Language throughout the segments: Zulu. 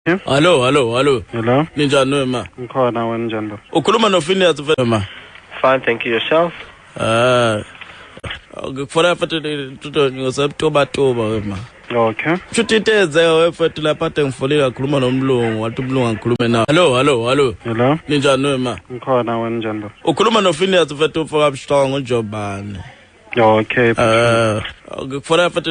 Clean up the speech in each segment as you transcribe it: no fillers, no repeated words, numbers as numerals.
Hallo, hallo, hallo. Hello. Ninjani wema? Ngikhona, wena njani baba? Ukhuluma noPhineas wema. Fine, thank you. Yourself? Ah. Ngikufona futhi ngoSeptember wema. Okay. Shuthi into eyenzeka wefethu lapha ade ngifonile ngakhuluma nomlungu, wathi umlungu angikhulume nawe. Hallo, hallo, hallo. Hello. Ninjani wema? Ngikhona, wena njani baba? Ukhuluma noPhineas mfethu umfokaMhlongo uNjobane. Okay. Ah, ngikufona futhi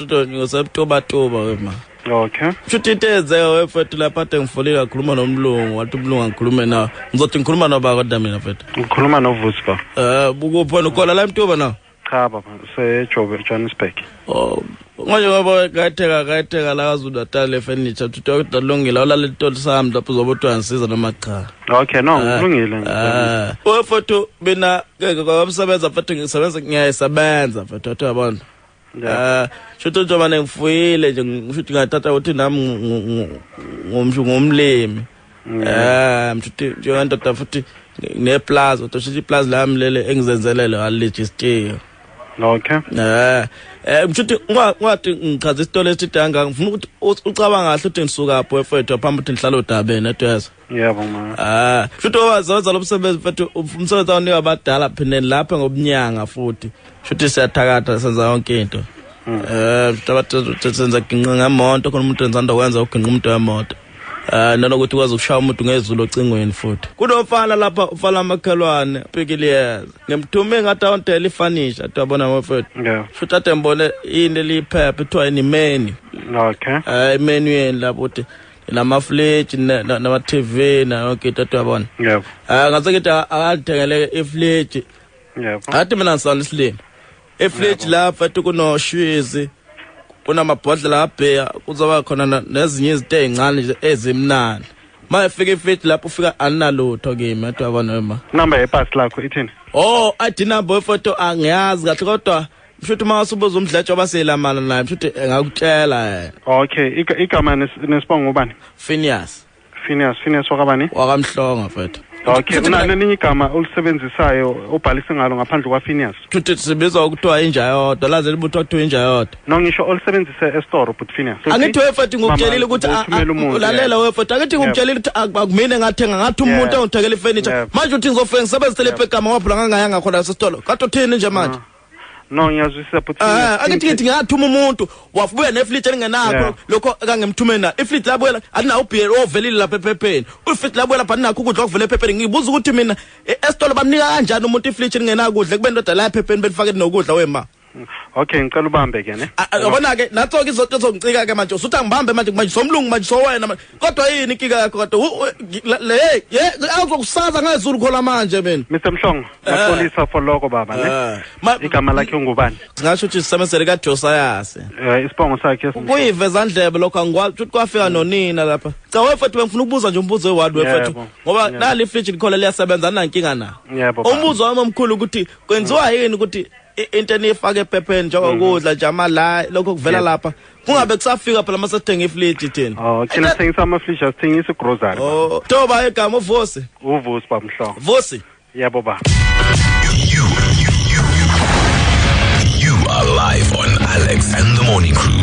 ngoSeptember wema. Okay. Shuthi into eyenzeka wefethu lapha ade ngifonile ngakhuluma nomlungu, wathi umlungu angikhulume nawe. Ngizothi ngikhuluma nobaba kodwa mina mfethu. Ngikhuluma noVusi baba. Eh, bukuphi wena, ukhona la eMtuba na? Cha baba, seJoburg, Johannesburg. Oh, manje ngoba kayitheka la KwaZulu Natal le furniture, uthi kodwa kulungile, awulala isitolo sami lapho uzobe uthi uyangisiza noma cha. Okay, no, kulungile. Eh, wefethu mina ke kwamsebenza mfethu, ngisebenza ngiyayisebenza mfethu, wathi uyabona. Yeah. Eh, shuthi njengoba ngifuyile nje, ngishuthi ngathatha ukuthi nami ngumshu ngumlimi. Eh, mshuthi njengandoda futhi neplaza, kodwa shuthi iplaza lami lele engizenzelele aliregistiwe. Okay. Eh, mshuthi ungathi ngichaza isitolo esithide kangaka, ngifuna ukuthi ucabanga kahle ukuthi ngisuka phi wefethu phambi ukuthi ngihlale odabeni edweza. Yebo ma. Ah, shuthi wazenza lo msebenzi mfethu, umsebenzi awunika abadala phinde lapha ngobunyanga futhi. Shuthi siyathakatha senza yonke into. Eh, shuthi abathe senza ginqa ngemoto, khona umuntu enzanda kwenza uginqa umuntu wemoto. Eh, nanokuthi ukwazi ukushaya umuntu ngezulu ocingweni futhi. Kunomfana lapha, ufana amakhelwane, Pikiliyeza. Ngimthume ngathi awuntela ifurniture, athi wabona mfethu. Yeah. Futhi ade ngibone into eliyiphepha ithiwa inimeni. Okay. Eh, imenu yeni lapho uthi namafridge nama TV na yonke into, athi uyabona. Yebo. Eh, ngase ngithi akandithengele ifridge. Yebo. Athi mina ngisana isilimo. Ifridge lapha athi kunoshwizi, kunamabhodlela abheya, kuzoba khona nezinye izinto ezincane nje ezimnandi. Ma ifika ifridge lapho ufika aninalutho kimi, athi uyabona wema. Number yepasi lakho ithini? Oh, ID number yefoto angiyazi kahle kodwa mshuthi uma usubuza umdletshe obaselamana naye mshuthi engakutshela yena. Okay, igama nesibongo ubani? Phineas. Phineas, Phineas wakabani? WakaMhlongo mfethu. Okay, Futhi unalo elinye igama olisebenzisayo obhalise ngalo ngaphandle kwaPhineas? Futhi sibizwa ukuthiwa inja yodwa, laze libutwa kuthiwa inja yodwa. No, ngisho olisebenzise esitoro but Phineas. Angithi wefethu ngikutshelile ukuthi uthumela umuntu. Ulalela wefethu, angithi ngikutshelile ukuthi akumina ngathenga, ngathi umuntu ongithengela ifurniture. Manje uthi ngizofika ngisebenzise lephe igama ngoba phela ngangayanga khona esitolo. Kade uthini nje manje? No, ngiyazwisisa but Eh, angithi ngithi ngathuma umuntu wabuya nefridge elingenakho lokho akangimthume na. Ifridge labuya alinawo ubhiye ovelile lapha ephepheni. Ifridge labuya lapha alinakho ukudla okuvela ephepheni. Ngibuza ukuthi mina esitolo bamnika kanjani umuntu ifridge elingenakudla kube ndoda la ephepheni belifake nokudla wema. Okay, ngicela ubambe ke ne. Yabona ke natho ke izinto ezongicika ke manje usuthi angibambe manje manje somlungu manje sowena manje. Kodwa yini inkinga yakho kodwa le ye awuzokusaza ngezulu khola manje mina. Mr Mhlongo, ngaxolisa for lokho baba ne. Igama lakhe ungubani? Singasho ukuthi sisemesele kaJosias. Isibongo sakhe kuyiveza ndlebe lokho angikwazi ukuthi kwafika nonina lapha. Cha wefethu bengifuna ukubuza nje umbuzo weward wefethu ngoba nali fridge likhona liyasebenza anankinga na. Umbuzo wami omkhulu ukuthi kwenziwa yini ukuthi into enifake ephepheni njengokudla nje amala lokho kuvela lapha kungabe kusafika phela masithenga ifridge thina. Oh, thina sithengisa ama fridge, sithengisa grocery. Oh, toba igama uVusi. uVusi baba Mhlongo. Vusi. Yebo ba. You are live on Alex and the Morning Crew.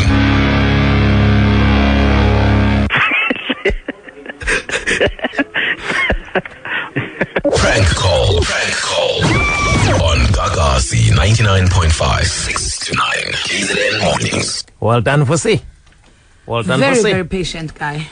Prank call. Prank call. On Gagasi 99.5, 6 to 9. KZN mornings. Well done, Vusi. Well done, Very, Vusi. very patient guy.